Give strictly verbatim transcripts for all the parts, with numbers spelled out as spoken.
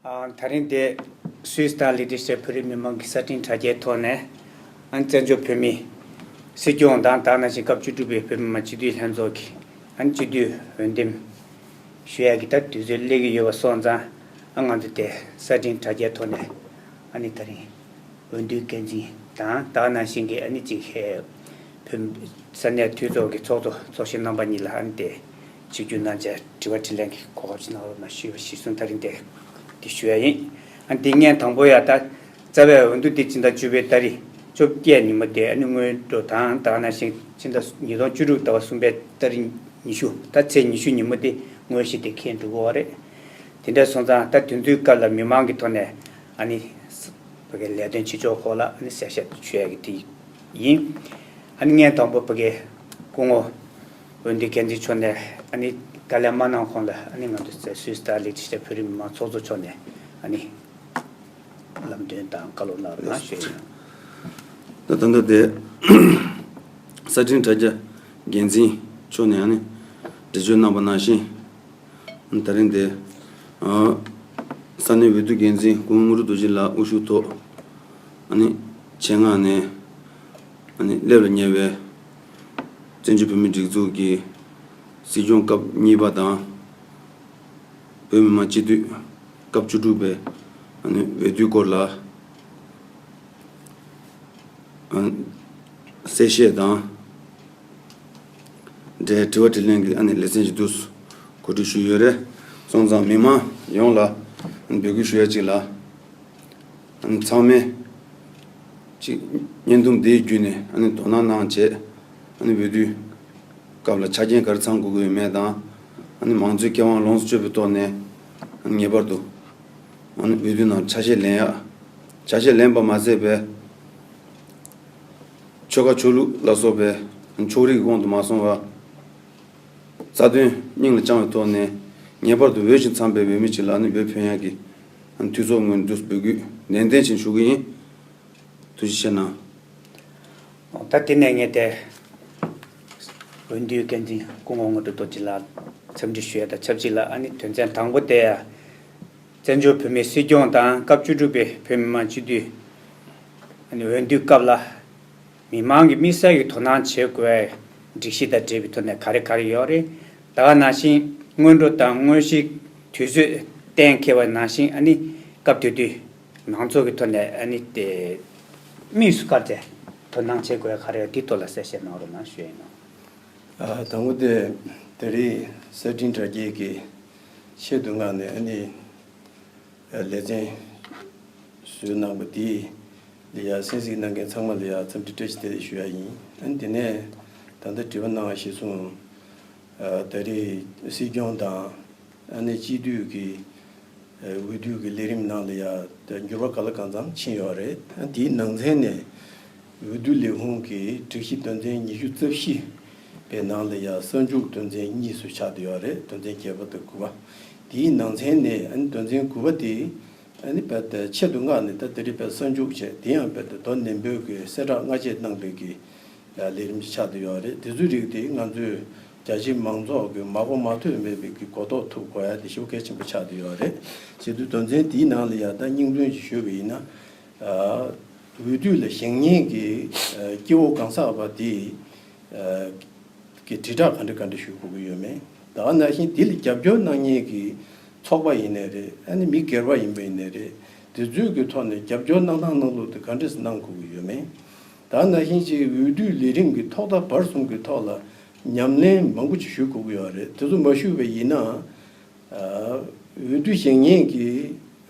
ཨ། ད་རིང་འདིར་སུད་སི་དང་ལི་ཏེ་ཤི་ཊེ་བོད་རིགས་མི་མང་གི་གསར་འཕྲིན་དྲ་རྒྱའི་ཐོག་ནས། ཨ། བཙན་བྱོལ་བོད་མིའི་སྲིད་སྐྱོང་དང་དེ་ནང་བཞིན་སྐབས་བཅུ་དྲུག་པའི་བོད་མི་མང་སྤྱི་འཐུས་ལྷན་ཚོགས་ཀྱི་ཨ་ནི་སྤྱི་འཐུས་འོས་འདེམས་ཞུ་ཡག་གི་ད་དུས་ཚོད་སླེབས་ཀྱི་ཡོད་པ་སོང་ཙང་། ཨ། ང་ཚོ་དེ་གསར་འཕྲིན་དྲ་རྒྱའི་ཐོག་ནས་ཨ་ནི་ད་རིང་འོས་བསྡུའི་འགན་འཛིན་དང་དེ་ནང་བཞིན་གྱི་ཨ་ནི་ཅིག་ཧེ་བོད་ས་གནས་འཐུས་ཚོགས་ཀྱི་ཚོགས་གཙོ་ཚོགས་གཞོན་རྣམ་པ་གཉིས་ལ་ཨ་ནི་དེ་ཆིབས་བསྒྱུར་གནང་བྱས་དྲི་བ་དྲིས་ལན་གྱི་གོ་སྐབས་ཅིག་གནང་རོགས་གནང་ཞུས་པ་གཞིར་བཟུང་ད་རིང་དེ་དེ་ཞུ་ཡ་ཡིན། ཨ། དེ་སྔོན་དང་པོ་ཡ་ད་རྩ་བའི་འོས་བསྡུ་དེ་ཕྱི་ཟླ་བཅུ་པའི་ཏ་རིག་བཅོ་བརྒྱད་ཉིན་མོ་དེ་ཨ་ནི་སྔོན་འགྲོ་དང་དེ་ནང་བཞིན་ཕྱི་ཟླ་ཉིས་སྟོང་བཅུ་དྲུག་ཟླ་བ་གསུམ་པའི་ཏ་རིག་ཉི་ཤུ་ད་ཚེས་ཉི་ཤུ་ཉིན་མོ་དེ་དངོས་གཞི་དེ་འཁེལ་འགྲོ་གི་ཡོད་རེད། དེ་འདྲ་སོང་ཙང་ད་དེ་ཚོའི་སྐབས་ལ་མི་མང་གི་ཐོག་ནས་ཨ་ནི་ས་བོད་ཀྱི་ལས་དོན་བྱེད་ཕྱོགས་སྐོར་ལ་ཨ་ནི་གསལ་བཤད་ཞུ་ཡ་གི་དེ་ཡིན། ཨ་ནི་སྔོན་དང་པོ་བོད་ཀྱི་སྐུ་ངོ་འོས་བསྡུ་འགན་འཛིན་མཆོག་ནས་ཨ་ནི་བརྡ་ལན་མ་གནང་གོང་ལ་ཨ་ནི་ང་ཚོ་སུད་སི་དང་ལི་ཏེ་ཤི་ཊེ་བོད་རིགས་མི་མང་ཚོགས་གཙོ་མཆོག་ནས་ཨ་ནི་ལམ་སྟོན་དང་བཀའ་སློབ་གནང་རོགས་གནང་ཞུ་ཡ་ཡིན། ད་ད་ལྟ་དེ་གསར་འཕྲིན་དྲ་རྒྱ་འགན་འཛིན་མཆོག་ནས་ཨ་ནི་འགྲེལ་བརྗོད་གནང་པ་ནང་བཞིན། ད་རིང་འདིར་ཨ་ས་གནས་འོས་བསྡུ་འགན་འཛིན་སྐུ་ངོ་དངོས་གྲུབ་རྡོ་རྗེ་ལགས་དབུ་བཞུགས་ཐོག་ཨ་ནི་ཆེད་མངགས་ནས་ཨ་ནི་སླེབས་ལ་ཉེ་བའི་བཙན་བྱོལ་བོད་མིའི་སྒྲིག་འཛུགས་ཀྱི་སྲིད་སྐྱོང་སྐབས་གཉིས་པ་དང་། བོད་མི་མང་སྤྱི་འཐུས་སྐབས་བཅུ་དྲུག་པའི་ཨ་ནི་འོས་བསྡུའི་སྐོར་ལ་ཨ་གསལ་བཤད་དང་། འབྲེལ་དྲི་བ་དྲིས་ལན་གྱི་ཨ་ནི་ལེ་ཚན་ཞིག་འདུག་གོ་སྒྲིག་ཞུས་ཡོད་རེད། སོང་ཙང་མི་མང་ཡོངས་ལ་ཨ་ནི་འབོད་སྐུལ་ཞུ་ཡ་གཅིག་ལ། ཨ་ནི་ཚང་མས་ཅིག་བརྙན་ཐུང་འདིའི་བརྒྱུད་ནས་ཨ་ནི་དོ་སྣང་གནང་བྱས། ཨ་ནི་འོས་བསྡུའི་སྐབས་ལ་ཆ་རྐྱེན་ག་རེ་ཚང་དགོས་ཀྱི་ཡོད་མེད་དང་། ཨ་ནི་མང་གཙོའི་ཁེ་དབང་ལོངས་སུ་སྤྱོད་པའི་ཐོག་ནས་ཨ་ནི་ངེས་པར་དུ་ཨ་ནི་འོས་བསྡུ་ནང་ཆ་ཤས་ལེན་ཡ། ཆ་ཤས་ལེན་པ་མ་ཟད་པའི་ཆོལ་ཁ་ཆོས་ལུགས་ལ་སོགས་པའི་ཕྱོགས་རིས་ཀྱི་དབང་དུ་མ་སོང་བར། རྩ་དོན་སྙིང་ལ་བཅངས་པའི་ཐོག་ནས་ངེས་པར་དུ་འོས་ཤིང་འཚམས་པའི་འོས་མི་ཅིག་ལ་ནི་འོས་འཕེན་ཡག་གི་འཐུས་ཚོགས་ངོས་ནས་འབོད་སྐུལ་ནན་ཏན་ཞིག་ཞུ་གི་ཡིན། ཐུགས་རྗེ་ཆེ་གནང་། ད་དེ་ནས་ངས་དེ་འོས་བསྡུའི་འགན་འཛིན་སྐུ་ངོ་དངོས་གྲུབ་རྡོ་རྗེ་ལགས་འཚམས་འདྲི་ཞུ་ཡ་དང་ཆབས་ཅིག་ལ་ཨ་ནི་དོན་ཚན་དང་པོ་དེ་ཡ། བཙན་བྱོལ་བོད་མིའི་སྲིད་སྐྱོང་དང་སྐབས་བཅུ་དྲུག་པའི་བོད་མི་མང་སྤྱི་འཐུས་ཨ་ནི་འོས་བསྡུའི་སྐབས་ལ། མི་མང་གིས་དམིགས་བསལ་གྱི་དོ་སྣང་བྱེད་དགོས་པའི་སྒྲིག་གཞི་དང་འབྲེལ་བའི་ཐོག་ནས་ག་རེ་ག་རེ་ཡོད་རེད། ད་ག་ནང་བཞིན་སྔོན་འགྲོ་དང་དངོས་གཞིའི་དུས་ཚོད་གཏན་འཁེལ་བ་ནང་བཞིན་ཨ་ནི་སྐབས་དེ་དུས་མང་ཚོགས་ཀྱི་ཐོག་ནས་ཨ་ནི་དེ་དམིགས་སུ་བཀར་ཏེ་དོ་སྣང་བྱེད་དགོས་པ་ག་རེ་ཡོད་དེའི་ཐོག་ལ་གསལ་བཤད་གནང་རོགས་གནང་ཞུ་ཡ་ཡིན་ནོ། ཨ། དང་པོ་དེ་དེ་རིང་གསར་འཕྲིན་དྲ་རྒྱའི་གི་ཆེད་དུ་མངགས་ནས་ཨ་ནི། ལེ་ཚན་བཟོས་གནང་བ་དེ་ལ་ཡ་གསན་གཟིགས་གནང་མཁན་ཚང་མ་ལ་ཡ་འཚམས་འདྲི་བཀྲ་ཤིས་བདེ་ལེགས་ཞུ་ཡ་ཡིན། ཨ་ནི་དེ་ནས་ད་ལྟ་དྲི་བ་གནང་བ་གཞིར་བཟུང་། ད་རེས་སྲིད་སྐྱོང་དང་ཨ་ནི་སྤྱི་འཐུས་ཀྱི་འོས་བསྡུ་གི་ལས་རིམ་ནང་ལ་ཡ་འགྱུར་བ་ག་ལ་གང་འཚམ་ཕྱིན་ཡོད་རེད། ཨ་ནི་དེའི་ནང་ཚན་ནས། འོས་བསྡུ་ལས་ཁུངས་ཀྱི་སྒྲིག་གཞི་དོན་ཚན་ཉི་ཤུ་རྩ་བཞི་པའི་ནང་ལ་ཡང་གསར་འཇུག་དོན་ཚན་གཉིས་སུ་ཆགས་བསྡད་ཡོད་རེད། དོན་ཚན་བརྒྱད་པ་དང་དགུ་པ། དེའི་ནང་ཚན་ནས་ཨ་ནི་དོན་ཚན་དགུ་པ་དེ་ཨ་ནི་རྦད་དེ་ཆེད་དུ་མངགས་ནས་ད་དེ་རིང་རྦད་གསར་འཇུག་བྱས། དེ་ཡང་རྦད་དེ་མདོ་ནན་པོའི་གི་གསལ་བསྒྲགས་སྔ་རྗེས་གནང་པའི་གི་ལས་རིམ་ཞིག་ཆགས་བསྡད་ཡོད་རེད། དེ་ཚོའི་རིགས་དེ་ང་ཚོས་རྒྱ་ཆེའི་མང་ཚོགས་ཀྱི་མ་གོ་མ་ཐོས་མེད་པའི་གི་གོ་རྟོགས་ཐུབ་དགོས་ཡ་དེ་ཞེ་པོ་གལ་ཆེན་པོ་ཆགས་བསྡད་ཡོད་རེད། བྱེད་དུས་དོན་ཚན་དེའི་ནང་ལ་ཡང་ད་སྙིང་དོན་ཅིག་ཞུས་པ་ཡིན་ན། འོས་བསྡུ་ལ་ཞུགས་མཁན་གྱི་སྐྱེ་བོ་གང་ཟག་པ་དེ་གི་དྲིལ་བསྒྲགས་ག་འདྲ་ག་འདྲ་ཞུ་དགོས་ཀྱི་ཡོད་མེད། ད་ག་ནང་བཞིན་དེ་ལ་རྒྱབ་སྐྱོར་གནང་མཁན་གྱི་ཚོགས་པ་ཡིན་ནའི་རེད། ཨ་ནི་མི་སྒེར་པ་ཡིན་པ་ཡིན་ནའི་རེད། དེ་ཚོའི་གི་ཐོག་ནས་རྒྱབ་སྐྱོར་གནང་སྟངས་གནང་ལུགས་དེ་ག་འདྲས་སེ་གནང་དགོས་ཀྱི་ཡོད་མེད། ད་ག་ནང་བཞིན་ཅིག་འོས་བསྡུ་ལས་རིམ་གྱི་ཐོག་མཐའ་བར་གསུམ་གྱི་ཐོག་ལ་ཉམས་ལེན་མང་པོ་ཅིག་ཞུ་དགོས་ཀྱི་ཡོད་རེད། དེ་ཚོ་མ་ཞུས་པ་ཡིན་ན། འོས་བསྡུ་བྱེད་མཁན་གྱི་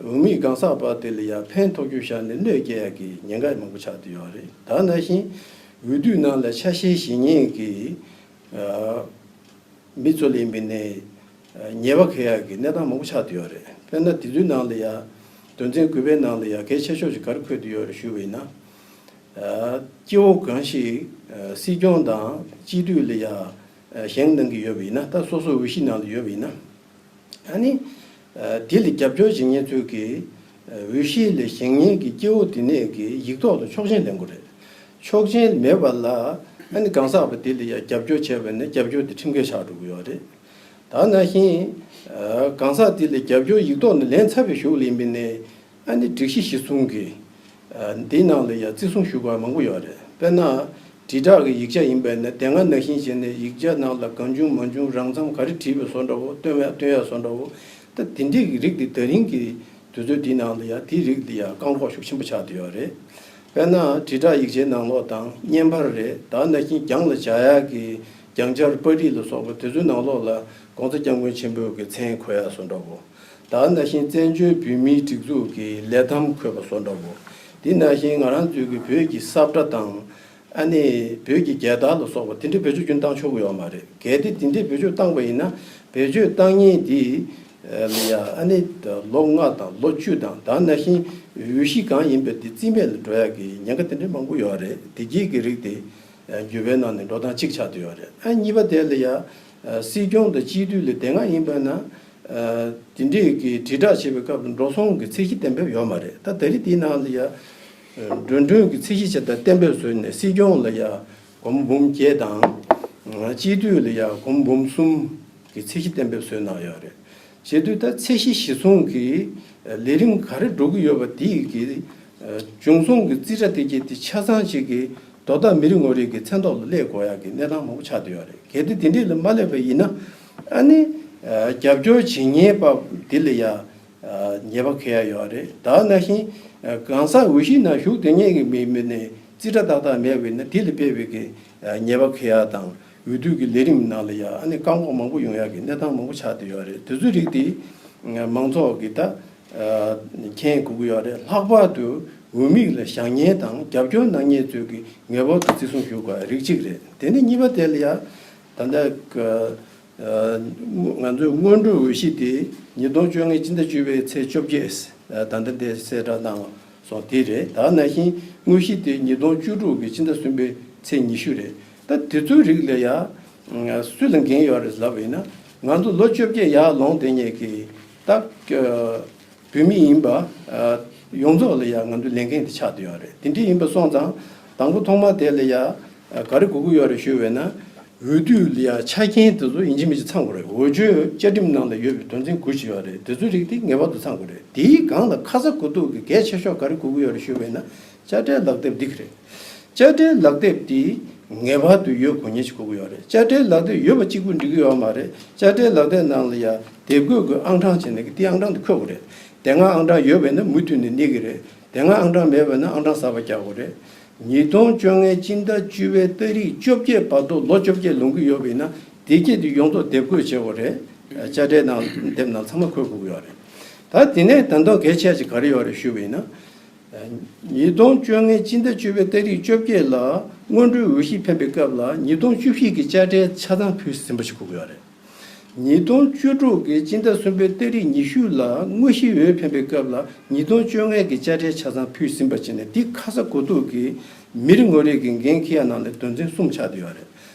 འོས་མི་གང་ཟག་པ་དེ་ལ་ཡང་ཕན་ཐོགས་རྒྱུ་བཞག་ནས་གནོད་སྐྱེལ་ཡག་གི་ཉེན་ཁ་མང་པོ་ཆགས་བསྡད་ཡོད་རེད། ད་ནང་བཞིན་འོས་བསྡུ་ནང་ལ་ཆ་ཤས་བཞེས་མཁན་གྱི་མི་ཚོ་ལ་ཡིན་པ་ནས་ཉེས་པ་འཁེལ་ཡག་གི་གནས་སྟངས་མང་པོ་ཆགས་བསྡད་ཡོད་རེད། དཔེར་ན་དེ་ཚོའི་ནང་ལ་ཡང་དོན་ཚན་དགུ་པའི་ནང་ལ་ཡང་གལ་ཆེ་ཤོས་ཤིག་ག་རེ་འཁོད་བསྡད་ཡོད་རེད་ཞུས་པ་ཡིན་ན། སྐྱེ་བོ་གང་ཞིག་སྲིད་སྐྱོང་དང་སྤྱི་འཐུས་ལ་ཡང་བཞེངས་གནང་གི་ཡོད་པ་ཡིན་ན། ད་སོ་སོ་འོས་གཞི་ནང་ལ་ཡོད་པ་ཡིན་ན། ཨ་ནི། དེ་ལ་རྒྱབ་སྐྱོར་བྱེད་མཁན་ཚོས་ཀྱི་འོས་གཞི་ལ་བཞེངས་མཁན་གྱི་སྐྱེ་བོ་དེ་ནས་ཀྱི་ཡིག་ཐོག་ཏུ་ཆོག་མཆན་ལེན་དགོས་རེད། ཆོག་མཆན་མེད་པ་ལ་ཨ་ནི་གང་ཟག་པ་དེ་ལ་ཡང་རྒྱབ་སྐྱོར་བྱས་པ་ཡིན་ན་རྒྱབ་སྐྱོར་དེ་ཁྲིམས་འགལ་ཆགས་འགྲོ་གི་ཡོད་རེད། ད་ནང་བཞིན་ གང་ཟག་དེ་ལ་རྒྱབ་སྐྱོར་ཡིག་ཐོག་ནས་ལེན་ཚར་བའི་གཞུག་ལ་ཡིན་པ་ནས། ཨ་ནི་སྒྲིག་གཞི་གཞིར་བཟུང་གིས་འདིའི་ནང་ལ་ཡང་བརྩི་སྲུང་ཞུ་དགོས་པ་མང་པོ་ཡོད་རེད། དཔེར་ན། དྲིལ་བསྒྲགས་ཀྱི་ཡིག་ཆ་ཡིན་པ་ཡིན་ན། དེ་སྔ་ནང་བཞིན་བྱས་ནས་ཡིག་ཆ་ནང་ལ་གང་བྱུང་མང་བྱུང་རང་མཚམས་ག་རེ་བྲིས་པའི་བཟོ་འདྲ་བོ། སྟོན་ཡ་སྟོན་ཡ་བཟོ་འདྲ་བོ། ད་དེ་འདྲའི་གི་རིགས་དེ་ད་རིང་གི་དུས་ཚོད་འདིའི་ནང་ལ་ཡང་དེའི་རིགས་དེ་ཡང་བཀག་འགོག་ཤུགས་ཆེན་པོ་ཆགས་བསྡད་ཡོད་རེད། དཔེར་ན། དྲིལ་བསྒྲགས་ཡིག་ཆའི་ནང་ལོགས་དང་བརྙན་པར་རེད། ད་ནང་བཞིན་གྱང་ལ་སྦྱར་ཡག་གི་གྱང་སྦྱར་པར་རིས་ལ་སོགས་པ་དེ་ཚོའི་ནང་ལོགས་ལ་༸གོང་ས་༸སྐྱབས་མགོན་ཆེན་པོའི་གི་མཚན་འཁོད་ཡ་བཟོ་འདྲ་བོ། ད་ནང་བཞིན་བཙན་བྱོལ་བོད་མིའི་སྒྲིག་འཛུགས་ཀྱི་ལས་ཐམ་འཁོད་པ་བཟོ་འདྲ་བོ། དེ་ནང་བཞིན་ང་རང་ཚོའི་གི་བོད་ཀྱི་ས་བཀྲ་དང་། ཨ་ནི་བོད་ཀྱི་རྒྱལ་དར་ལ་སོགས་པ་དེ་འདྲའི་བེད་སྤྱོད་ཀྱང་བཏང་ཆོག་གི་ཡོད་མ་རེད། གལ་ཏེ་དེ་འདྲའི་བེད་སྤྱོད་བཏང་པ་ཡིན་ན། བེད་སྤྱོད་བཏང་མཁན་དེ་ལ་ཡ་ཨ་ནི་ལོ་ལྔ་དང་ལོ་བཅུ་དང་། ད་ནང་བཞིན་འོས་གཞི་གང་ཡིན་པ་དེ་རྩིས་མེད་ལ་འགྲོ་ཡག་གི་ཉེན་ཁ་དེ་འདྲ་མང་པོ་ཡོད་རེད། དེ་གྱད་ཀྱི་རིགས་དེ་འགྱུར་བའི་ནང་ནས་འགྲོ་སྟངས་གཅིག་ཆགས་བསྡད་ཡོད་རེད། ཨ། གཉིས་པ་དེ་ལ་ཡ་སྲིད་སྐྱོང་དང་སྤྱི་འཐུས་ལ་དེ་སྔ་ཡིན་པ་ན། དེ་འདྲའི་གི་དྲིལ་བསྒྲགས་བྱེད་པའི་སྐབས་ལ་འགྲོ་སོང་གི་ཚད་གཞི་གཏན་འབེབས་ཡོད་མ་རེད། ད་ད་རེས་དེའི་ནང་ལ་ཡ་འགྲོ་གྲོན་གྱི་ཚད་གཞི་བྱས་དང་གཏན་འབེབས་བཟོས་ནས། སྲིད་སྐྱོང་ལ་ཡ་སྒོར་མོ་འབུམ་བརྒྱད་དང་། སྤྱི་འཐུས་ལ་ཡ་སྒོར་མོ་འབུམ་གསུམ་གྱི་ཚད་གཞི་གཏན་འབེབས་བཟོས་གནང་ཡོད་རེད། བྱེད་དུས་ད་ཚད་གཞི་གཞིར་བཟུང་གི་ལས་རིམ་ག་རེ་འགྲོ་གི་ཡོད་པ་དེ་གི་འབྱུང་སོང་གི་རྩིས་ཁྲ་དེ་གྱད་དེ་ཆ་ཚང་ཞིག་གི་དོ་བདག་མི་རེ་ངོ་རེ་གི་མཚན་ཐོག་ལ་སླེབས་དགོས་ཡག་གི་གནས་སྟངས་མང་པོ་ཆགས་བསྡད་ཡོད་རེད། གལ་ཏེ་དེ་འདྲས་ལ་མ་སླེབས་པ་ཡིན་ན། ཨ་ནི་རྒྱབ་སྐྱོར་བྱེད་མཁན་པ་དེ་ལ་ཡ་ཉེས་པ་འཁེལ་ཡ་ཡོད་རེད། ད་ནང་བཞིན་གང་ཟག་འོས་གཞིའི་ནང་ཞུགས་བསྡད་མཁན་གྱི་མི་མི་ནས་རྩིས་ཁྲ་ཏག་ཏག་མེད་པ་ཡིན་ན། དེ་ལ་ཕན་པའི་གི་ཉེས་པ་འཁེལ་ཡ་དང་། འོས་བསྡུ་གི་ལས་རིམ་ནང་ལ་ཡ་ཨ་ནི་བཀག་འགོག་མང་པོ་ཡོང་ཡག་གི་གནས་སྟངས་མང་པོ་ཆགས་བསྡད་ཡོད་རེད། དེ་ཚོའི་རིགས་དེ་མང་ཚོགས་ཀྱིས་ད་མཁྱེན་དགོས་ཀྱི་ཡོད་རེད། ལྷག་པར་དུ་འོས་མིར་བཞེངས་མཁན་དང་རྒྱབ་སྐྱོར་གནང་མཁན་ཚོས་ཀྱིས་ངེས་པར་དུ་བརྩི་སྲུང་ཞུ་དགོས་རིགས་གཅིག་རེད། དེ་ནས་གཉིས་པ་དེ་ལ་ཡ་ད་ལྟ་ང་ཚོའི་སྔོན་འགྲོའི་འོས་གཞི་དེ་ཉིས་སྟོང་བཅོ་ལྔའི་སྤྱི་ཟླ་བཅུ་པའི་ཚེས་བཅོ་བརྒྱད། ད་ལྟ་འདིར་གསལ་བསྒྲགས་གནང་སོང་། དེ་རེད། ད་ནང་བཞིན་དངོས་གཞི་དེ་ཉིས་སྟོང་བཅུ་དྲུག་གི་སྤྱི་ཟླ་གསུམ་པའི་ཚེས་ཉི་ཤུ་རེད། ད་དེ་ཚོའི་རིགས་ལ་ཡ་སུ་ལ་འགན་ཡོད་རེད་ལབ་པ་ཡིན་ན། ང་ཚོ་ལོ་བཅོ་བརྒྱད་ཡར་ལོངས་བསྡད་མཁན་གྱི་ད་བོད་མི་ཡིན་པ་ཡོངས་རྫོགས་ལ་ཡ་ང་ཚོའི་ལས་འགན་དེ་ཆགས་བསྡད་ཡོད་རེད། དེ་འདྲ་ཡིན་པ་སོང་ཙང་། དང་པོ་ཐོག་མ་དེ་ལ་ཡ་ག་རེ་དགོས་ཀྱི་ཡོད་རེད་ཞུས་པ་ཡིན་ན། འོས་བསྡུ་ལ་ཡ་ཆ་རྐྱེན་དེ་ཚོ་ཡིན་གཅིག་མིན་གཅིག་ཚང་དགོས་རེད། འོས་ཆོས་བཅའ་ཁྲིམས་ནང་ལ་ཡོད་པའི་དོན་ཚན་དགུ་ཅིག་ཡོད་རེད། དེ་ཚོའི་རིགས་དེ་ངེས་པར་དུ་ཚང་དགོས་རེད། དེའི་སྒང་ལ་ཁ་ཚ་དགོས་གཏུགས་ཀྱི་གལ་ཆེ་ཤོས་ག་རེ་དགོས་ཀྱི་ཡོད་རེད་ཞུས་པ་ཡིན་ན། དཔྱ་ཁྲལ་ལག་དེབ་འདི་ག་རེད། དཔྱ་ཁྲལ་ལག་དེབ་འདི་ངེས་པར་དུ་ཡོད་དགོས་མཁན་ཞིག་དགོས་ཀྱི་ཡོད་རེད། དཔྱ་ཁྲལ་ལག་དེབ་ཡོད་པ་གཅིག་པུ་འགྲིག་གི་ཡོད་མ་རེད། དཔྱ་ཁྲལ་ལག་དེབ་ནང་ལ་ཡ་དེབ་འགོད་ཀྱི་ཨང་གྲངས་བྱས་ནས་ཀྱི་དེའི་ཨང་གྲངས་དེ་འཁོད་དགོས་རེད། དེ་སྔ་ཨང་གྲངས་ཡོད་པ་ཡིན་ན་མུ་མཐུད་ནས་གནས་ཀྱི་རེད། དེ་སྔ་ཨང་གྲངས་མེད་པ་ཡིན་ན་ཨང་གྲངས་གསར་པ་རྒྱག་དགོས་རེད། ཉིས་སྟོང་བཅོ་ལྔའི་སྤྱི་ཟླ་བཅུ་པའི་ཏ་རིག་བཅོ་བརྒྱད་བར་དུ་ལོ་བཅོ་བརྒྱད་ལོངས་ཀྱི་ཡོད་པ་ཡིན་ན། དེ་གྱད་དེ་ཡོངས་རྫོགས་དེབ་འགོད་བྱེད་དགོས་རེད། དཔྱ་ཁྲལ་ནང་དེབ་ནང་ཚང་མ་འཁོད་དགོས་ཀྱི་ཡོད་རེད། ད་དེ་ནས་ད་དུང་གལ་ཆེ་ཞིག་ག་རེ་ཡོད་རེད་ཞུས་པ་ཡིན་ན། ཉིས་སྟོང་བཅོ་ལྔའི་སྤྱི་ཟླ་བཅུ་པའི་ཏ་རིག་བཅོ་བརྒྱད་ལ་སྔོན་འགྲོའི་འོས་གཞི་འཕེན་པའི་སྐབས་ལ་ཉིས་སྟོང་བཅུ་བཞི་གི་དཔྱ་ཁྲལ་ཆ་ཚང་ཕུལ་ཟིན་པ་ཞིག་དགོས་ཀྱི་ཡོད་རེད། ཉིས་སྟོང་བཅུ་དྲུག་གི་སྤྱི་ཟླ་གསུམ་པའི་ཏ་རིག་ཉི་ཤུ་ལ་དངོས་གཞིའི་འོས་འཕེན་པའི་སྐབས་ལ་ཉིས་སྟོང་བཅོ་ལྔ་གི་དཔྱ་ཁྲལ་ཆ་ཚང་ཕུལ་ཟིན་པ་བྱས་ནས། འདི་ཁ་ཚ་དགོས་གཏུགས་ཀྱི་མི་རེ་ངོ་རེ་གི་འགན་འཁྱེར་ཡ་ནང་ལ་དོན་ཚན་གསུམ་ཆགས་བསྡད་ཡོད་རེད།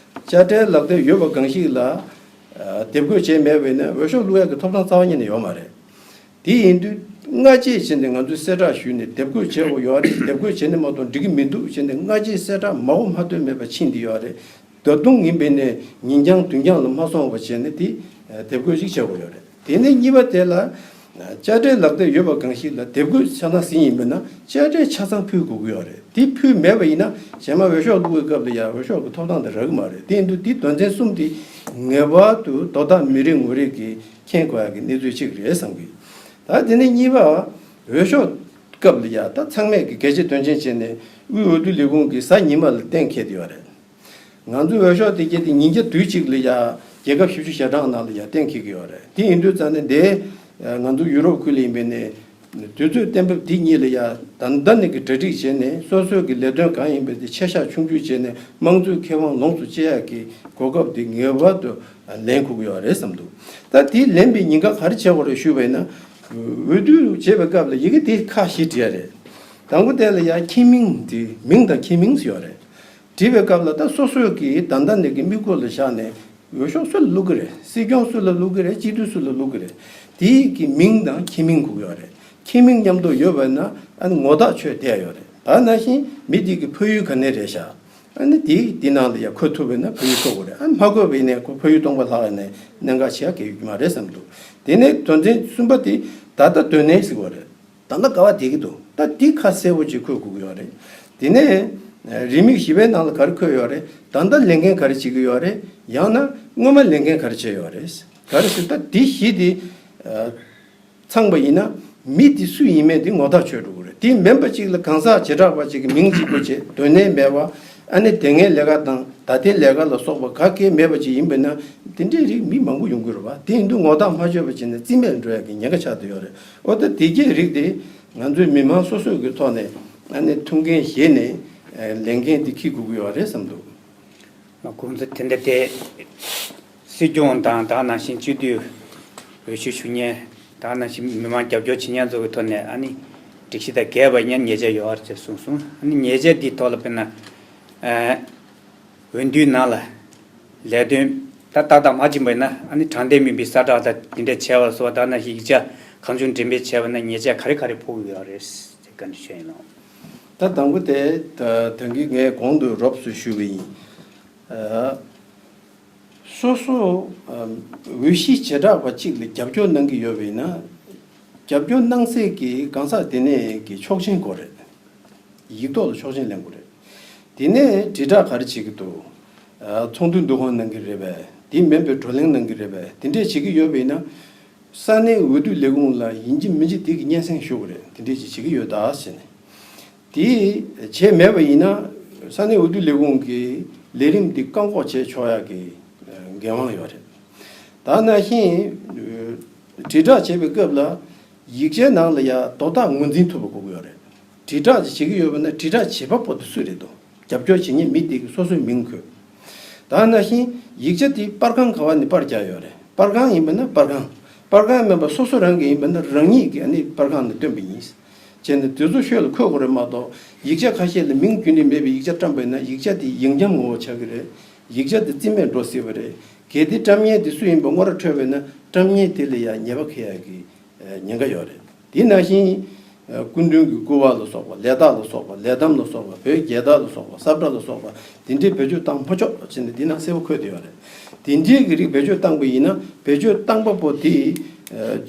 དཔྱ་ཁྲལ་ལག་དེབ་ཡོད་པ་གང་ཞིག་ལ་དེབ་འགོད་བྱས་མེད་པ་ཡིན་ན་འོས་ཤོག་བླུག་ཡ་གི་ཐོབ་ཐང་རྩ་བ་ཉིད་ནས་ཡོད་མ་རེད། དེ་ཡིན་དུས་སྔ་རྗེས་བྱས་ནས་ང་ཚོས་གསལ་བསྒྲགས་ཞུས་ནས་དེབ་འགོད་བྱེད་དགོས་ཡོད་རེད། དེབ་འགོད་བྱས་ནས་མ་གཏོགས་འགྲིག་གི་མི་འདུག་བྱས་ནས་སྔ་རྗེས་གསལ་བསྒྲགས་མང་པོ་མ་ཐོན་མེད་པ་ཕྱིན་བསྡད་ཡོད་རེད། ད་དུང་ཡིན་པས་ནས་ཉིན་རྐྱང་བདུན་རྐྱང་ལ་མ་སོང་བ་བྱས་ནས་དེ་དེབ་འགོད་ཅིག་བྱེད་དགོས་ཡོད་རེད། དེ་ནས་གཉིས་པ་དེ་ལ་དཔྱ་ཁྲལ་ལག་དེབ་ཡོད་པ་གང་ཞིག་ལ་དེབ་འགོད་ཆ་ཚང་ཟིན་ཡིན་པས་ན་དཔྱ་ཁྲལ་ཆ་ཚང་ཕུལ་དགོས་ཀྱི་ཡོད་རེད། དེ་ཕུལ་མེད་པ་ཡིན་ན་རྗེས་མ་འོས་ཤོག་བླུག་པའི་སྐབས་ལ་ཡང་འོས་ཤོག་གི་ཐོབ་ཐང་དེ་རག་གི་མ་རེད། དེ་ཡིན་དུས་དེ་དོན་ཚན་གསུམ་དེ་ངེས་པར་དུ་དོ་བདག་མི་རེ་ངོ་རེ་གིས་མཁྱེན་དགོས་ཡག་གི་གནས་ཚུལ་གཅིག་རེད་བསམ་གི། ད་དེ་ནས་གཉིས་པ། འོས་ཤོག་སྐབས་ལ་ཡ་ད་ཚང་མས་ཀྱི་གལ་ཆེ་དོན་ཆེན་བྱས་ནས་དབུས་འོས་བསྡུ་ལས་ཁུངས་ཀྱི་གཟའ་ཉི་མ་ལ་གཏན་འཁེལ་བསྡད་ཡོད་རེད། ང་ཚོའི་འོས་ཤོག་དེ་གྱད་དེ་ཉིན་རྒྱབ་དུས་གཅིག་ལ་ཡ་རྒྱལ་ཁབ་བཞི་བཅུ་ཞེ་གྲངས་ནང་ལ་ཡ་གཏན་འཁེལ་གྱི་ཡོད་རེད། དེ་ཡིན་དུས་ཙང་ནས་འདི་ང་ཚོ་ཡུ་རོབ་ཁུལ་ལ་ཡིན་པས་ནས་དུས་ཚོད་གཏན་འབེབས་དེ་གཉིས་ལ་ཡ་ད་ལྟ་ནས་ཀྱི་གྲ་སྒྲིག་བྱས་ནས་སོ་སོའི་གི་ལས་དོན་གང་ཡིན་པའི་དེ་ཆེ་ཤ་ཆུང་ཆུང་བྱས་ནས་དམངས་གཙོའི་ཁེ་དབང་ལོངས་སུ་སྤྱད་ཡག་གི་གོ་སྐབས་དེ་ངེས་པར་དུ་ལེན་དགོས་ཀྱི་ཡོད་རེད་བསམ་འདུག་ད་དེ་ལེན་པའི་ཉེན་ཁ་ག་རེ་བྱེད་དགོས་རེད་ཞུས་པ་ཡིན་ན། འོས་བསྡུ་བྱེད་པའི་སྐབས་ལ་ཡི་གེ་དེ་ཁག་བཞི་བྲིས་ཡ་རེད། དང་པོ་དེ་ལ་ཡ་ཁྱིམ་མིང་དེ་མིང་དང་ཁྱིམ་མིང་ཡོད་རེད། བྲིས་པའི་སྐབས་ལ་ད་སོ་སོའི་གི་ད་ལྟ་ནས་ཀྱི་དམིགས་སྐོར་ལ་བཞག་ནས་འོས་ཤོག་སུ་ལ་བླུག་གི་རེད། སྲིད་སྐྱོང་སུ་ལ་བླུག་གི་རེད། སྤྱི་འཐུས་སུ་ལ་བླུག་གི་རེད། དེའི་གི་མིང་དང་ཁྱིམ་མིང་དགོས་ཀྱི་ཡོད་རེད། ཁྱིམ་མིང་མཉམ་དུ་ཡོད་པ་ན་ཨ་ནི་ངོ་རྟགས་ཆོད་བསྡད་ཡོད་རེད། ད་ནང་བཞིན་མི་དེ་གི་ཕ་ཡུལ་ག་ནས་རེད་ཤག་ཨ་ནི་དེ་དེ་ནང་ལ་ཡང་འཁོད་ཐུབ་པ་ཡིན་ན་ཕ་ཡུལ་འཁོད་དགོས་རེད། ཨ་ནི་མ་འཁོད་པ་ཡིན་ན་ཁོ་ཕ་ཡུལ་སྟོང་པ་ལྷག་ཡིན་ན་གནད་འགག་ཆེ་བ་གལ་ཡོད་ཀྱི་མ་རེད་བསམ་འདུག་དེ་ནས་དོན་ཚན་གསུམ་པ་དེ་ད་ལྟ་སྡོད་གནས་ཟེར་བ་རེད། ད་ལྟ་ག་བ་བསྡད་ཀྱི་འདུག་ད་འདི་ཁ་གསལ་པོ་ཅིག་འཁོད་དགོས་ཀྱི་ཡོད་རེད། དེ་ནས་རིས་མེད་བཞི་པའི་ནང་ལ་ག་རེ་འཁོད་ཡོད་རེད། ད་ལྟ་ལས་འགན་ག་རེ་བྱེད་ཀྱི་ཡོད་རེད། ཡང་ན་སྔོན་མ་ལས་འགན་ག་རེ་བྱས་ཡོད་རེད། ག་རེ་ཟེར་ད་འདི་བཞི་དེ་ཚང་པ་ཡིན་ན་མི་དེ་སུ་ཡིན་མིན་དེ་ངོ་ཐག་ཆོད་འགྲོ་གི་རེད། དེ་མིན་པ་ཅིག་ལ་གང་ཟག་བྱེ་བྲག་པ་ཅིག་གི་མིང་གཅིག་པོ་བྱས་སྡོད་གནས་མེད་པ། ཨ་ནི་དེ་སྔའི་ལས་ཀ་དང་ད་ལྟའི་ལས་ཀ་ལ་སོགས་པ་ག་གེ་མེད་པ་ཅིག་ཡིན་པ་ན་དེ་འདྲའི་རིགས་མི་མང་པོ་ཡོང་གི་རེད་བ། དེ་ཡིན་དུས་ངོ་ཐག་མ་ཆོད་པ་བྱས་ན་རྩིས་མེད་འགྲོ་ཡ་གི་ཉེན་ཁ་ཆགས་བསྡད་ཡོད་རེད། འོ་ད་དེ་གའི་རིགས་དེ་ང་ཚོའི་མི་མང་སོ་སོའི་གི་ཐོག་ནས་ཨ་ནི་ཐུགས་འགན་བཞེས་ནས་ལས་འགན་དེ་འཁྱེར་དགོས་ཀྱི་ཡོད་རེད་བསམ་འདུག་ཁོང་ཚོ་དེ་འདྲ་དེ་སྲིད་སྐྱོང་དང་ད་ག་ནང་བཞིན་སྤྱི་འཐུས་འོས་ཤོག་ཞུ་མཁན་ད་ག་ནང་བཞིན་མི་མང་རྒྱབ་སྐྱོར་བྱེད་མཁན་ཚོ་གི་ཐོག་ནས་ཨ་ནི་སྒྲིག་གཞི་དང་འགལ་བ་ཡིན་ན་ཉེས་ཆད་ཡོད་རེད་ཅེས་གསུངས་སོང་། ཨ་ནི་ཉེས་ཆད་འདིའི་ཐོག་ལ་དཔེར་ན་ཨ་འོས་བསྡུའི་ནང་ལ་ལས་དོན་ད་ཏག་ཏག་མ་བྱུང་བ་ཡིན་ན་ཨ་ནི་དྲང་བདེན་མིན་པའི་གསལ་བསྒྲགས་དང་དེ་འདྲ་བྱས་པ་སོགས་ད་ག་ནང་བཞིན་ཡིག་ཆ་གང་བྱུང་འགྲེམས་སྤེལ་བྱས་པ་ན་ཉེས་ཆད་ག་རེ་ག་རེ་ཕོག་གི་ཡོད་རེད་ཅེས་བཀའ་འདྲི་ཞུས་ཡིན་ནོ། ད་དང་པོ་དེ་ད་ད་གིན་ངས་གོང་དུ་རོབ་ཙམ་ཞུས་པ་ཡིན། ཨ། སོ་སོ་ཨ་འོས་གཞི་བྱེ་བྲག་པ་གཅིག་ལ་རྒྱབ་སྐྱོར་གནང་གི་ཡོད་པ་ཡིན་ན། རྒྱབ་སྐྱོར་གནང་སའི་གི་གང་ཟག་དེ་ནས་ཀྱི་ཆོག་མཆན་དགོས་རེད། ཡིག་ཐོག་ལ་ཆོག་མཆན་ལེན་དགོས་རེད། དེ་ནས་དྲིལ་བསྒྲགས་ག་རེ་བྱེད་ཀྱི་འདུག་ཨ། ཚོགས་འདུ་འདུ་ཁང་གནང་གི་རེད་པས། དེ་མིན་པའི་བགྲོ་གླེང་གནང་གི་རེད་པས། དེ་འདྲས་བྱེད་ཀྱི་ཡོད་པ་ཡིན་ན། ས་གནས་འོས་བསྡུ་ལས་ཁུངས་ལ་ཡིན་གཅིག་མིན་གཅིག་དེ་གི་སྙན་སེང་ཞུ་དགོས་རེད། དེ་འདྲས་ཅིག་བྱེད་ཀྱི་ཡོད་ད་ཟེར་ནས། དེ་བྱས་མེད་པ་ཡིན་ན་ས་གནས་འོས་བསྡུ་ལས་ཁུངས་ཀྱི་ལས་རིམ་དེ་བཀག་འགོག་བྱས་ཆོག་ཡག་གི་འགན་དབང་ཡོད་རེད། ད་ནང་བཞིན་དྲིལ་བསྒྲགས་བྱེད་པའི་སྐབས་ལ་ཡིག་ཆའི་ནང་ལ་ཡང་དོ་བདག་ངོས་འཛིན་ཐུབ་པ་དགོས་ཀྱི་ཡོད་རེད། དྲིལ་བསྒྲགས་བྱེད་ཀྱི་ཡོད་པ་ན་དྲིལ་བསྒྲགས་བྱེད་པ་པོ་དེ་སུ་རེད་འདུག་རྒྱབ་སྐྱོར་བྱེད་མཁན་མི་དེ་གི་སོ་སོའི་མིང་འཁོད། ད་ནང་བཞིན་ཡིག་ཆ་དེ་པར་ཁང་ག་བ་ནས་པར་རྒྱག་ཡོད་རེད། པར་ཁང་ཡིན་པ་ན་པར་ཁང་། པར་ཁང་མིན་པ་སོ་སོ་རང་གི་ཡིན་པ་ན་རང་ཉིད་ཀྱིས་ཨ་ནི་པར་ཁང་ནས་བཏོན་པ་ཡིན། བྱས་ནས་དེ་ཚོ་ཤོད་ལ་འཁོད་དགོས་རེད་མ་གཏོགས་ཡིག་ཆ་ཁ་ཤས་ལ་མིང་རྒྱུན་ལྡན་མེད་པའི་ཡིག་ཆ་བཀྲམ་པ་ཡིན་ན་ཡིག་ཆ་དེ་ཡིག་འཁྱམ་ངོ་བོ་ཆགས་ཀྱི་རེད། ཡིག་ཆ་དེ་རྩིས་མེད་འགྲོ་སྲིད་པ་རེད། གལ་ཏེ་བཀྲམ་མཁན་དེ་སུ་ཡིན་པ་ངོ་ར་འཕྲོད་པ་ཡིན་ན་བཀྲམ་མཁན་དེ་ལ་ཡང་ཉེས་པ་འཁེལ་ཡག་གི་ཉེན་ཁ་ཡོད་རེད། དེ་ནང་བཞིན་སྐུ་མདུན་གྱི་སྐུ་པར་ལ་སོགས་པ་ལས་རྟགས་ལ་སོགས་པ་ལས་ཐམ་ལ་སོགས་པ་བོད་རྒྱལ་དར་ལ་སོགས་པ་ས་བཀྲ་ལ་སོགས་པ་དེ་འདྲའི་བེད་སྤྱོད་བཏང་མ་ཆོག་ཅེས་ནས་འདི་ནང་གསལ་པོ་འཁོད་བསྡད་ཡོད་རེད། དེ་འདྲའི་གི་རིགས་བེད་སྤྱོད་བཏང་པ་ཡིན་ན་བེད་སྤྱོད་བཏང་པ་པོ་དེ་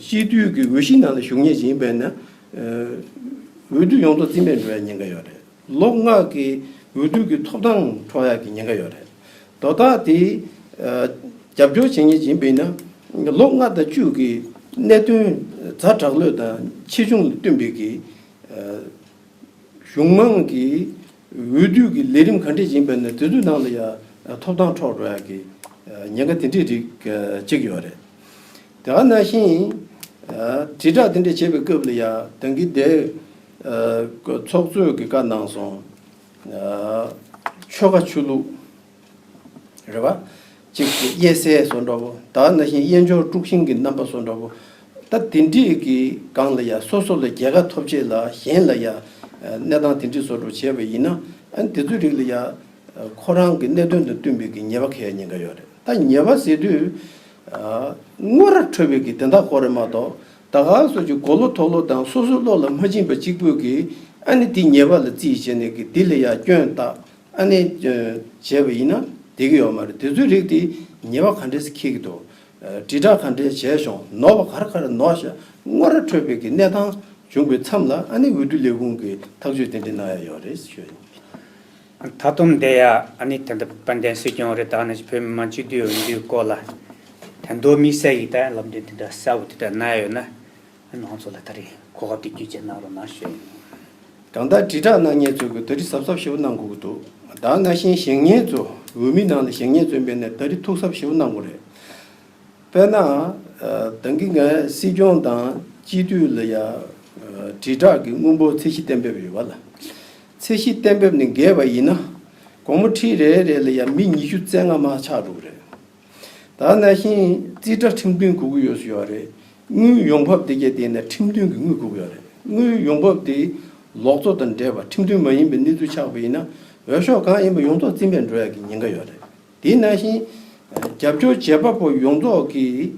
སྤྱི་འཐུས་ཀྱི་འོས་གཞི་ནང་ལ་ཞུགས་མཁན་ཞིག་ཡིན་པས་ན་འོས་བསྡུ་ཡོངས་རྫོགས་རྩིས་མེད་འགྲོ་ཡ་ཉེན་ཁ་ཡོད་རེད། ལོ་ལྔ་གི་འོས་བསྡུ་གི་ཐོབ་ཐང་འཕྲོག་ཡག་གི་ཉེན་ཁ་ཡོད་རེད། དོ་བདག་དེ་རྒྱབ་སྐྱོར་བྱེད་མཁན་ཡིན་པས་ན་ལོ་ལྔ་དང་བཅུ་གི་གནད་དོན་ཛ་དྲག་ལོས་དང་ཆེ་ཆུང་ལ་བསྟུན་པའི་གི་གཞུང་མང་གི་འོས་བསྡུ་གི་ལས་རིམ་ག་འདྲས་ཡིན་པས་ན་དེ་ཚོའི་ནང་ལ་ཡང་ཐོབ་ཐང་འཕྲོག་འགྲོ་ཡག་གི་ཉེན་ཁ་དེ་འདྲས་རིགས་གཅིག་ཡོད་རེད། དེ་ག་ནང་བཞིན་དྲིལ་བསྒྲགས་དེ་འདྲས་བྱེད་པའི་སྐབས་ལ་ཡང་ད་གིན་དེ་ཚོགས་གཙོས་ཀྱི་བཀའ་གནང་སོང་། ཆོལ་ཁ་ཆོས་ལུགས་རེད་བ། གཅིག་གི་དབྱེ་གསལ་བཟོ་འདྲ་བོ་ད་ག་ནང་བཞིན་དབྱེན་སྦྱོར་དཀྲུག་ཤིང་གི་རྣམ་པ་བཟོ་འདྲ་བོ། ད་དེ་འདྲས་ཀྱི་སྒང་ལ་ཡང་སོ་སོ་ལ་རྒྱལ་ཁ་ཐོབ་ཆེད་ལ་གཞན་ལ་ཡང་གནས་སྟངས་དེ་འདྲས་བཟོ་འདྲ་བྱས་པ་ཡིན་ན་ཨ་ནི་དེ་ཚོའི་རིགས་ལ་ཡང་ཁོ་རང་གི་གནད་དོན་དང་བསྟུན་པའི་གི་ཉེས་པ་འཁེལ་ཉེན་ཁ་ཡོད་རེད། ད་ཉེས་པ་ཟེར་དུས། ཨ། དངོས་ར་འཕྲོད་པའི་གི་དེ་འདྲ་ཁོ་རེད་མ་གཏོགས་ད་ག་སོགས་ཀྱི་གོ་ལོ་ཐོག་ལོ་དང་སོ་སོའི་བློ་ལ་མ་བྱིན་པ་གཅིག་པུས་གི་ཨ་ནི་དེ་ཉེས་པ་ལ་རྩིས་བྱས་ནས་གི་དེ་ལ་ཡ་སྐྱོན་བཏགས་ཨ་ནི་བྱས་པ་ཡིན་ན་བསྡད་གི་ཡོད་མ་རེད། དེ་ཚོའི་རིགས་དེ་ཉེས་པ་ག་འདྲས་སེ་འཁེལ་གི་འདུག་དྲིལ་བསྒྲགས་ག་འདྲས་བྱས་བྱུང་ནོར་བ་ག་རེ་ག་རེ་ནོར་ཤག་དངོས་ར་འཕྲོད་པའི་གི་གནས་སྟངས་བྱུང་པའི་མཚམས་ལ་ཨ་ནི་འོས་བསྡུ་ལས་ཁུངས་ཀྱི་ཐག་གཅོད་དེ་འདྲས་གནང་ཡ་ཡོད་རེད་ཞུ་ཡིན། ད་དུང་འདི་ཡ་ཨ་ནི་ད་ལྟ་དཔལ་ལྡན་སྲིད་སྐྱོང་རེད་ད་ནི་བོད་མི་མང་སྤྱི་འཐུས་འོས་བསྡུའི་སྐོར་ལ་ད་དུང་དམིགས་བསལ་གྱི་ད་ལམ་སྟོན་དེ་འདྲ་གསལ་བོ་དེ་འདྲ་གནང་ཡོད་ན་ཨ་ནི་ང་ཚོ་ལ་ད་རེས་གོ་སྐབས་དེ་བརྒྱུད་བྱས་གནང་རོགས་གནང་ཞུ་ཡིན། གང་ལྟར་དྲིལ་བསྒྲགས་གནང་མཁན་ཚོས་གི་ད་རེས་གཟབ་གཟབ་ཞེ་པོ་གནང་དགོས་ཀྱི་འདུག་ད་ནང་བཞིན་བཞེངས་མཁན་ཚོ་འོས་མི་ནང་ལ་བཞེངས་མཁན་ཚོ་ཡིན་པས་ན་ད་རེས་ཐུགས་གཟབ་ཞེ་པོ་གནང་དགོས་རེད། དཔེར་ན། ད་གིན་ངས་སྲིད་སྐྱོང་དང་སྤྱི་འཐུས་ལ་ཡ། དྲིལ་བསྒྲགས་ཀྱི་དངུལ་འབོར་ཚད་གཞི་གཏན་འབེབས་ཡོད་པ་ལ། ཚད་གཞི་གཏན་འབེབས་ནས་འགལ་བ་ཡིན་ན། དགོང་མོ་ཁྲི་རེ་རེ་ལ་ཡ་མི་ཉི་ཤུ་རྩ་ལྔ་མར་ཆག་འགྲོ་གི་རེད། ད་ནང་བཞིན་རྩིས་ཁྲ་ཁྲིམས་མཐུན་དགོས་ཀྱི་ཡོད་ཟེར་ཡོད་རེད། དངུལ་ཡོང་འབབ་དེ་གས་དེ་ནས་ཁྲིམས་མཐུན་གྱི་དངུལ་དགོས་ཀྱི་ཡོད་རེད། དངུལ་ཡོང་འབབ་དེ་ལོག་འཚོ་དང་འབྲེལ་བ་ཁྲིམས་མཐུན་མ་ཡིན་པའི་གནས་ཚུལ་ཆགས་པ་ཡིན་ན་འོས་ཤོག་གང་ཡིན་པ་ཡོངས་རྫོགས་རྩིས་མེད་འགྲོ་ཡ་གི་ཉེན་ཁ་ཡོད་རེད། དེ་ནང་བཞིན། རྒྱབ་སྐྱོར་བྱེད་པ་པོ་ཡོངས་རྫོགས་ཀྱིས།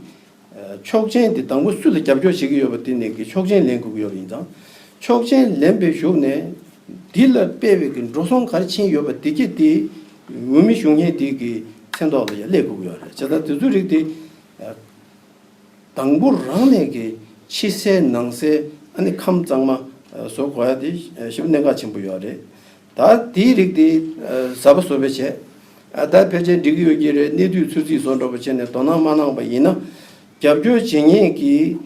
ཆོག་མཆན་དེ་དང་པོ་སུ་ལ་རྒྱབ་སྐྱོར་བྱེད་ཀྱི་ཡོད་པ་དེ་ནས་ཀྱི་ཆོག་མཆན་ལེན་དགོས་ཀྱི་ཡོད་པ་ཡིན་ཙང་། ཆོག་མཆན་ལེན་པའི་གཞུག་ནས། འདི་ལ་སྤེལ་བའི་གི་འགྲོ་སོང་ག་རེ་ཕྱིན་ཡོད་པ་དེ་གྱད་དེ། འོས་མི་ཞུ་མཁན་དེ་གི་མཚན་ཐོག་ལ་ཡང་སླེབས་དགོས་ཀྱི་ཡོད་རེད། བྱས་ཙང་དེ་ཚོའི་རིགས་དེ་དང་པོ་རང་ནས་ཀྱི་ཕྱི་གསལ་ནང་གསལ་ཨ་ནི་ཁམས་གཙང་མ་བཟོ་དགོས་ཡ་དེ་ཞེ་པོ་གནད་འགག་ཆེན་པོ་ཡོད་རེད། ད་དེའི་རིགས་དེ་གཟབ་པ་བཟོ་བ་བྱས། ད་ཕལ་ཆེར་འགྲིག་གི་ཡོད་ཀྱི་རེད། གནས་དུས་ཚོད་རྩིས་བཟོ་འདྲ་པོ་བྱས་ནས་དོ་སྣང་མ་གནང་པ་ཡིན་ན། རྒྱབ་སྐྱོར་བྱེད་མཁན་གྱི་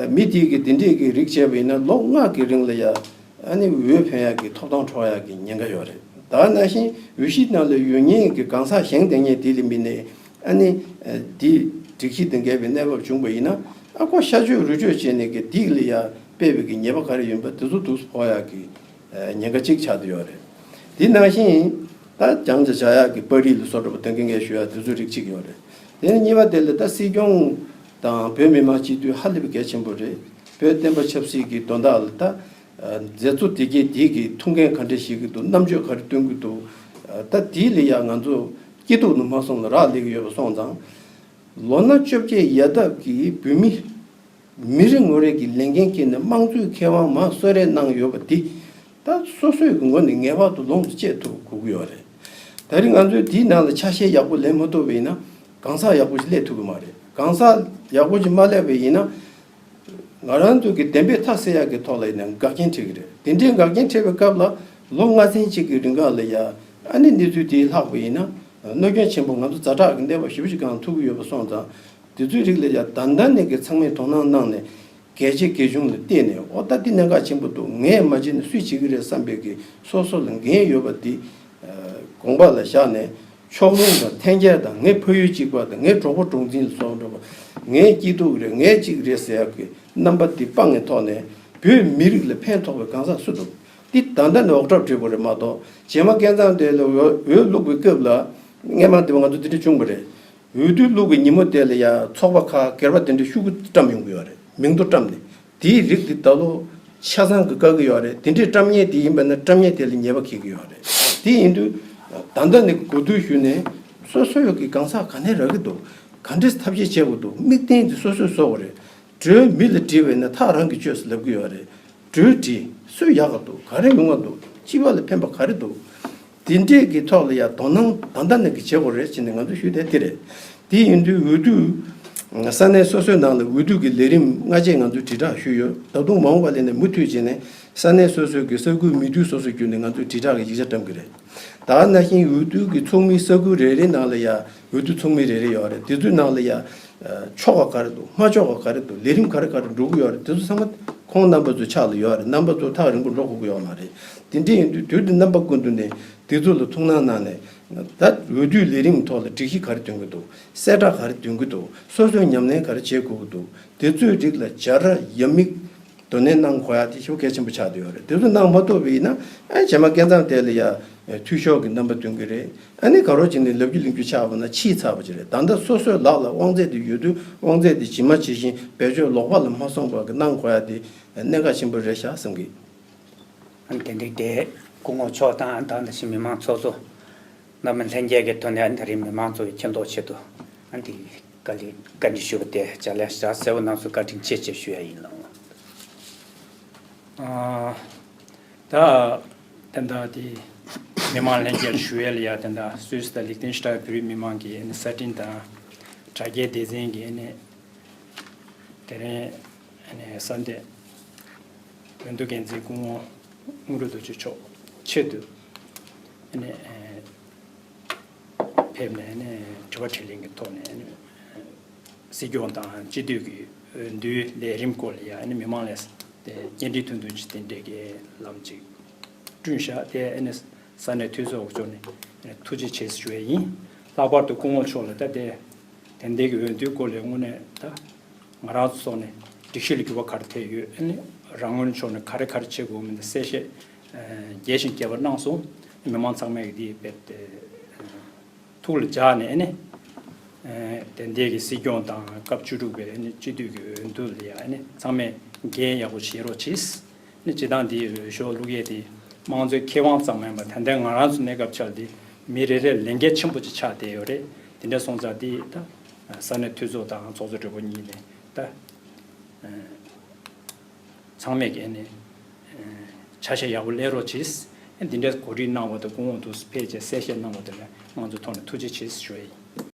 མི་དེ་གི་དེ་འདྲས་ཀྱི་རིགས་བྱས་པ་ཡིན་ན་ལོ་ལྔ་གི་རིང་ལ་ཡ་ཨ་ནི་འོས་འཕེན་ཡག་གི་ཐོབ་ཐང་འཕྲོག་ཡག་གི་ཉེན་ཁ་ཡོད་རེད། ད་ནང་བཞིན་འོས་གཞི་ནང་ལ་ཡོད་མཁན་གྱི་གང་ཟག་གཞན་དེ་ངས་དེ་ལ་མི་གནས། ཨ་ནི་དེ་སྒྲིག་གཞི་དང་འགལ་བའི་གནས་བབ་བྱུང་པ་ཡིན་ན། ཨ་ཁོ་ཤ་གཅོད་རུས་གཅོད་བྱས་ནས་གི་དེ་ལ་ཡ་སྤེལ་བའི་གི་ཉེས་པ་ག་རེ་ཡོད་པ་དེ་ཚོ་འདུག་སེ་ཕོག་ཡག་གི་ཉེན་ཁ་གཅིག་ཆགས་བསྡད་ཡོད་རེད། དེ་ནང་བཞིན་ད་རྒྱང་ཆ་བྱ་ཡག་གི་པར་རིས་ལ་སོགས་པ་དེ་གི་ངས་ཞུ་ཡག་དེ་ཚོ་རིགས་གཅིག་ཡོད་རེད། དེ་ནས་གཉིས་པ་དེ་ལ་ད་སྲིད་སྐྱོང་དང་བོད་མི་མང་སྤྱི་འཐུས་ཧ་ལས་པའི་གལ་ཆེན་པོ་རེད། བོད་བསྟན་པ་ཆབ་སྲིད་ཀྱི་དོན་དག་ལ་ད་མཛད་གཙོ་དེ་གས་དེ་གི་ཐུགས་འགན་ག་འདྲ་བཞེས་ཀྱི་འདུག། རྣམ་དཔྱོད་ག་རེ་སྟོན་གྱི་འདུག། ད་དེ་ལ་ཡ་ང་ཚོ་སྐྱིད་སྡུག་ནི་མ་སོང་ལ་རག་ལས་ཀྱི་ཡོད་པ་སོང་ཙང་། ལོ་ན་བཅོ་བརྒྱད་ཡར་འདབ་ཀྱི་བོད་མི་མི་རེ་ངོ་རེ་གི་ལས་འགན་འཁྱེར་ནས་དམངས་གཙོའི་ཁེ་དབང་མར་གསོལ་རས་གནང་ཡོད་པ་འདི་ད་སོ་སོའི་གི་ངོས་ནས་ངེས་པར་དུ་ལོངས་སུ་སྤྱད་ཐུབ་དགོས་ཀྱི་ཡོད་རེད། ད་རིང་ང་ཚོས་འདིའི་ནང་ལ་ཆ་ཤས་ཡག་པོ་ལེན་མ་ཐུབ་པ་ཡིན་ན་གང་ཟག་ཡག་པོ་ཞིག་སླེབས་ཐུབ་ཀྱི་མ་རེད། གང་ཟག་ཡག་པོ་ཞིག་མ་སླེབས་པ་ཡིན་ན། ང་རང་ཚོ་གི་བདེན་པའི་མཐའ་གསལ་ཡག་གི་ཐོག་ལ་ཡིན་ན་འགལ་རྐྱེན་འཕྲད་ཀྱི་རེད། དེ་འདྲའི་འགལ་རྐྱེན་འཕྲད་པའི་སྐབས་ལ་ལོ་ལྔ་ཚན་གཅིག་གི་རིང་ག་ལ་ཡ་ཨ་ནི་གནས་ཚུལ་དེ་ལྷག་པ་ཡིན་ན་གནོད་སྐྱོན་ཆེན་པོ་ང་ཚོ་ཛ་དྲག་གི་གནས་བབ་ཞེ་པོ་ཅིག་སྒང་ཐུག་གི་ཡོད་པ་སོང་ཙང་། དེ་ཚོའི་རིགས་ལ་ཡ་ད་ལྟ་ནས་ཀྱི་ཚང་མས་དོ་སྣང་གནང་ནས་གལ་ཆེ་གལ་ཆུང་ལ་བལྟས་ནས་ཨོ་ད་འདི་གནད་འགག་ཆེན་པོ་འདུག། ངས་མ་བྱས་ན་སུས་བྱེད་ཀྱི་རེད་བསམ་པའི་གི་སོ་སོ་ལ་འགན་ཡོད་པ་འདི་དགོངས་པ་ལ་བཞག་ནས། ཕྱོགས་ལྷུང་དང་འཐེན་འཁྱེར་དང་ངའི་ཕ་ཡུལ་གཅིག་པ་དང་ངའི་གྲོགས་པོ་གྲོགས་འཛིན་ལ་སོགས་འགྲོ་བ། ངའི་སྐྱིད་སྡུག་རེད། ངའི་གཅིག་རེད་ཟེར་ཡག་གི་རྣམ་པ་འདི་སྤང་གི་ཐོག་ནས་བོད་མི་རིགས་ལ་ཕན་ཐོགས་པའི་གང་ཟག་སུ་འདུག། འདི་ད་ལྟ་ནས་འོག་གྲབས་བྲིས་པ་རེད་མ་གཏོགས་རྗེས་མ་སྐལ་བཟང་དེ་ལ་འོས་བླུག་པའི་སྐབས་ལ་སྔས་མ་འདི་བ་ང་ཚོ་འདི་འདྲ་བྱུང་བ་རེད། འོས་བསྡུ་བླུག་པའི་ཉིན་མོ་དེ་ལ་ཡ་ཚོགས་པ་ཁག་སྒེར་པ་དེ་འདྲ་ཤོག་གུ་བཀྲམ་ཡོང་གི་ཡོད་རེད། མིང་ཐོ་བཀྲམ་ནས། དེའི་རིགས་དེ་ད་ལོ་ཆ་ཚང་གི་བཀག་གི་ཡོད་རེད། དེ་འདྲའི་བཀྲམ་མཁན་དེ་ཡིན་པ་ན་བཀྲམ་མཁན་དེ་ལ་ཉེས་པ་འཁེལ་གི་ཡོད་རེད། དེ་ཡིན་དུས་ད་ལྟ་ནས་གོ་བསྡུར་ཞུས་ནས་སོ་སོ་ཡོད་ཀྱི་གང་ཟག་ག་ནས་རག་གི་འདུག། ག་འདྲས་ཐབས་ཤེས་བྱེད་དགོས་འདུག། དམིགས་རྟེན་དེ་སོ་སོས་བཟོ་དགོས་རེད། འགྲོའི་མི་ལ་དྲིས་པས་ན་ཐག་རང་གིས་གཅོད་ཟེར་ལབ་གི་ཡོད་རེད། འགྲོའི་དྲིས་སུས་ཡག་ག་འདུག། ག་རེ་ཡོང་ག་འདུག། སྤྱི་པ་ལ་ཕན་པ་ག་རེ་འདུག། དེ་འདྲས་ཀྱི་ཐོག་ལ་ཡ་དོ་སྣང་ད་ལྟ་ནས་ཀྱི་བྱེད་དགོས་རེད་ཅེས་ནས་ང་ཚོས་ཞུས་ཏེ་དེ་རེད། དེ་ཡིན་དུས་འོས་བསྡུ་ས་གནས་སོ་སོའི་ནང་ལ་འོས་བསྡུ་གི་ལས་རིམ་སྔ་རྗེས་ང་ཚོས་དྲིལ་བསྒྲགས་ཞུས་ཡོད། ད་དུང་མ་འོངས་པ་ལ་ནས་མུ་མཐུད་བྱས་ནས་ས་གནས་སོ་སོའི་གི་ས་ཁུལ་མི་འདུས་སོ་སོ་བརྒྱུད་ནས་ང་ཚོས་དྲིལ་བསྒྲགས་ཀྱི་ཡིག་ཆ་བཀྲམ་གི་རེད། ད་ག་ནང་བཞིན་འོས་བསྡུ་གི་ཚོགས་མི་ས་ཁུལ་རེ་རེའི་ནང་ལ་ཡ་འོས་བསྡུ་ཚོགས་མི་རེ་རེ་ཡོད་རེད། དེ་ཚོའི་ནང་ལ་ཡ་ཆོག་པ་ག་རེ་འདུག། མ་ཆོག་པ་ག་རེ་འདུག། ལས་རིམ་ག་རེ་ག་རེ་འགྲོ་གི་ཡོད་རེད། དེ་ཚོ་ཚང་མ་ཁོང་རྣམ་པ་ཚོའི་ཕྱག་ལ་ཡོད་རེད། རྣམ་པ་ཚོ་ཐག་རིང་པོ་འགྲོ་དགོས་ཀྱི་ཡོད་མ་རེད། དེ་འདྲ་ཡིན་དུས་དུས་དེ་རྣམ་པ་ཀུན་ཏུ་ནས་དེ་ཚོ་ལ་ཐུགས་སྣང་གནང་ནས་ད་འོས་བསྡུའི་ལས་རིམ་ཐོག་ལ་སྒྲིག་གཞི་ག་རེ་འདོན་གྱི་འདུག། གསལ་བསྒྲགས་ག་རེ་འདོན་གྱི་འདུག། སོ་སོས་ཉམས་ལེན་ག་རེ་བྱེད་དགོས་ཀྱི་འདུག། དེ་ཚོའི་རིགས་ལ་བྱ་ར་ཡབ་མེས་དོ་ནན་གནང་དགོས་ཡ་དེ་ཞེ་པོ་གལ་ཆེན་པོ་ཆགས་བསྡད་ཡོད་རེད། དེ་ཚོ་གནང་མ་ཐུབ་པ་ཡིན་ན་ཨ་རྗེས་མ་སྐལ་བཟང་དེ་ལ་ཡ་འཐུས་ཤོར་གྱི་རྣམ་པ་སྟོན་གྱི་རེད། ཨ་ནི་ག་རོ་བྱས་ནས་ལབ་རྒྱུ་གླེང་རྒྱུ་ཆགས་པ་ན་ཕྱིས་ཚར་བ་ཅིག་རེད། ད་ལྟ་སོ་སོའི་ལག་ལ་དབང་ཚད་དེ་ཡོད་དུས་དབང་ཚད་དེ་ཇི་མ་ཇི་བཞིན་བེད་སྤྱོད་ལོག་པ་ལ་མ་སོང་བ་གི་གནང་དགོས་ཡ་དེ་གནད་འགག་ཆེན་པོ་རེད་ཤག་བསམ་གི། ཨ་ནི་དེ་འདྲའི་དེ་སྐུ་ངོ་མཆོག་དང་ད་ནང་བཞིན་མི་མང་ཚོགས་གཙོ་རྣམ་པ་ལྷན་རྒྱས་ཀྱི་ཐོག་ནས་ཨ་ནི་ད་རིང་མི་མང་ཚོ་ཡི་མཁྱེན་རྟོགས་ཆེད་དུ་ཨ་ནི་དེ་བཀའ་ལན་བཀའ་འདྲི་ཞུ་བ་དེ་ལྗགས་ལན་ཞུ་གསལ་པོ་གནང་ཚུལ་བཀའ་དྲིན་ཆེ་ཞེས་ཞུ་ཡ་ཡིན་ལགས། ཨ། ད་ད་ལྟ་དེ་མི་མང་ལྷན་རྒྱས་ཞུ་ཡས་ལ་ཡ་ད་ལྟ་སུད་སི་དང་ལིག་ཏེན་ཤི་ཊེན་བོད་རིགས་མི་མང་གི་ཨ་ནི་གསར་འཕྲིན་དང་དྲ་རྒྱའི་སྡེ་ཚན་གྱི་ཨ་ནི་དེ་རིང་ཨ་ནི་གསར་འདེམས་འོས་བསྡུ་འགན་འཛིན་སྐུ་ངོ་དངོས་གྲུབ་རྡོ་རྗེ་མཆོག་ཆེད་དུ་ཨ་ནི་ཕེབས་ནས་ཨ་ནི་དྲི་བ་དྲིས་ལན་གྱི་ཐོག་ནས་ཨ་ནི། སྲིད་སྐྱོང་དང་སྤྱི་འཐུས་ཀྱི་འོས་བསྡུའི་ལས་རིམ་སྐོར་ལ་ཡང་ཨ་ནི་མི་མང་ལ་དེ་སྙན་སྒྲོན་ཐུང་ཐུང་ཅིག་དེ་འདྲའི་གི་ལམ་ཅིག་བསྐྲུན་བཞག། དེ་ཨ་ནི་ས་གནས་འཐུས་ཚོགས་ཀྱི་ཕྱོགས་ནས་ཐུགས་རྗེ་ཆེ་ཞུ་ཡས་ཡིན། ལྷག་པར་དུ་སྐུ་ངོ་མཆོག་ལ་ད་དེ་དེ་འདྲའི་གི་འོས་བསྡུའི་སྐོར་ལ་དངོས་གནས་ད་ང་རང་ཚོ་སོགས་ནས་སྒྲིག་གཞི་ལ་འགྱུར་བ་ག་རེ་ཐེབས་ཡོད། ཨ་ནི་རང་ངོས་ཕྱོགས་ནས་ག་རེ་ག་རེ་བྱེད་དགོས་མིན་དེ་གསལ་བཤད་རྒྱས་ཤིང་རྒྱས་པ་གནང་སོང་། མི་མང་ཚང་མས་ཀྱི་དེ་དཔེ་དེ། ཐུགས་ལ་འཇགས་ནས་ཨ་ནི། ཨེ་དེ་འདྲའི་གི་སྲིད་སྐྱོང་དང་སྐབས་བཅུ་དྲུག་པའི་ཨ་ནི་སྤྱི་འཐུས་ཀྱི་འོས་བསྡུ་ལ་ཡང་ཨ་ནི་ཚང་མས་འགན་ཡག་པོ་བཞེས་རོགས་གྱིས། ཨ་ནི་སྤྱིར་བཏང་འདིའི་འོས་ཤོག་བླུག་ཡས་དེ་དམངས་གཙོའི་ཁེ་དབང་ཙམ་མ་ཡིན་པར་ད་ལྟའི་ང་རང་ཚོ་གནས་སྐབས་ཆགས་འདི་མི་རེ་རེར་ལས་འགན་ཆེན་པོ་ཅིག་ཆགས་བསྡད་ཡོད་རེད། དེ་འདྲ་སོང་ཙང་འདི་ད་ས་གནས་འཐུས་ཚོགས་དང་ཚོགས་གཙོ་སྦྲེལ་པོ་གཉིས་ནས་ད། ཚང་མས་ཀྱི་ཨ་ནི་ཆ་ཤས་ཡག་པོ་ལེན་རོགས་གྱིས། འདི་འདྲའི་གོ་སྒྲིག་གནང་བ་དང་སྐུ་ངོ་དུ་ཕེབས་བྱས་གསལ་བཤད་གནང་བ་དེ་ལ་ང་ཚོ་ཐོག་ནས་ཐུགས་རྗེ་ཆེ་ཞུ་ཡ་ཡིན།